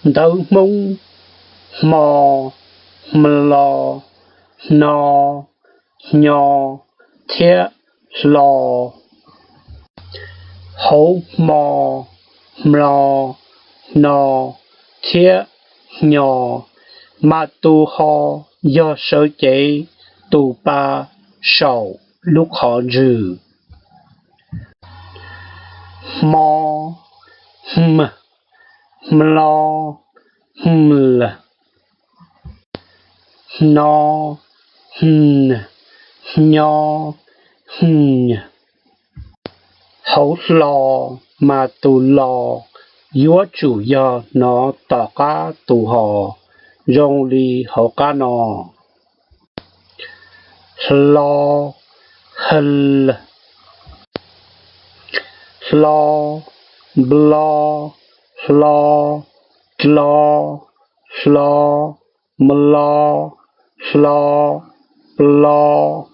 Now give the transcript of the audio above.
Ntawv Hmoob: hmo, hmlo, hno, hnyo, thiab hlo. Hauv hmo, hmlo, hno, thiab hnyo mas tus ho yog sawv cev tus pa saum lub qhov ntswg. Hmo, hmw, hmlo, hml, hno, hn, hnyo, hny. Hauv hlo mas tus lo yuav tsum yog hnov tom qab tus ho zoo li hauv qab no: hlo, hl, hlo, nplo, hlo, dlo, hlo, mlo, hlo, plo.